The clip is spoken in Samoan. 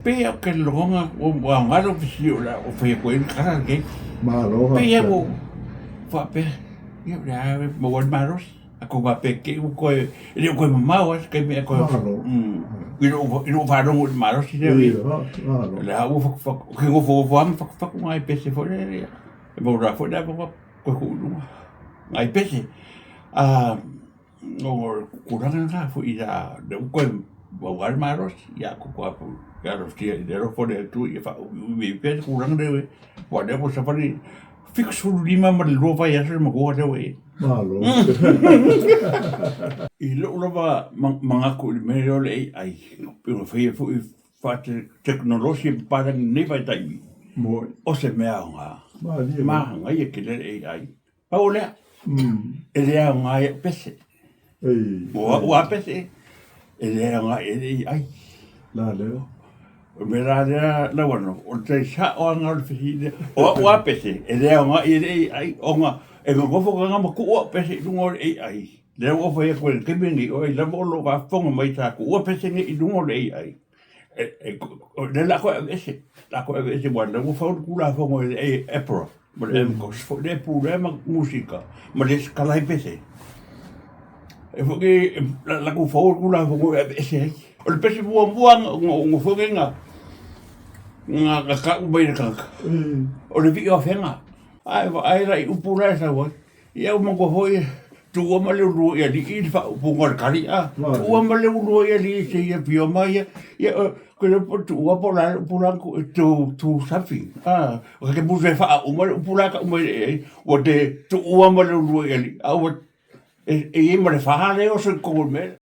Pei a ou te lagona ua aoga lou fesili o le a ou fai atu ai le tala lenei. Malo Pei a ua faapea, ia o le a maua ai le malosi. Atonu faapea te i ua toe, e le o toe mamao lava se taimi ae toe Malo. I lou faalogo i le malosi lea o i ai. Malo. O le a ua fatufatu, ou te nofonofo lava ma fatufatu nai pese foi lea, e maua foi le avanoa toe tuu i luga nai pese. O le tulaga lena foi lea ua toe maua ai le malosi, ia talosia i le alofa o le Atua ia faaumiumi ai pea le tulaga lea ua i ai, aua o lea ua savali 75 ma le 2 vaiaso le matua lea ua i ai. Malo. I lou lava manatu i le mea lea o le AI, pei ona faia foi faatekonolosi e papalagi i lenei vaitaimi, o se mea aoga, manaia tele le AI. Pau o lea, e le aoga i au pese. O au lava pese, e le aoga i ai le AI. La lea. O le mea la lea Lauano, o le tali sao lava lena o le fesili lea. O au lava pese, e le aoga i ai le AI, ona e nonofo tagata ma tuu au pese i luga o le AI. Lea ua ou fai atu ai i le taimi lenei, o ai lava o lo o faafofoga mai sa tuua pese nei i luga o le AI, o lea o le a toe aveese, o le a toe aveese aua o lea ua fau le Tulafono e le APRA ma le MCOS foi lea e pulea ma musika ma resitala ai pese. E foi nei latou fauina le Tulafono e aveese ai. O le pese muamua na foi nei na tau mai e le tagata, o le vii o Afega. Ae vaai la i upu la e sau ai. Ia ua manatua foi, tuua ma le ulua i alii le faaupuga o le tali, a, tuua ma le ulua i alii se i afio mai ia. Ia, ou te le iloa po o tuua po o le a le upu la na tuu, to, to something, a. Ta te musu e faauma le upu la e tau mai ai, ua te tuua ma le ulua i alii, a ua, e i ai ma le fa lea e oso i totonu o le mea lea.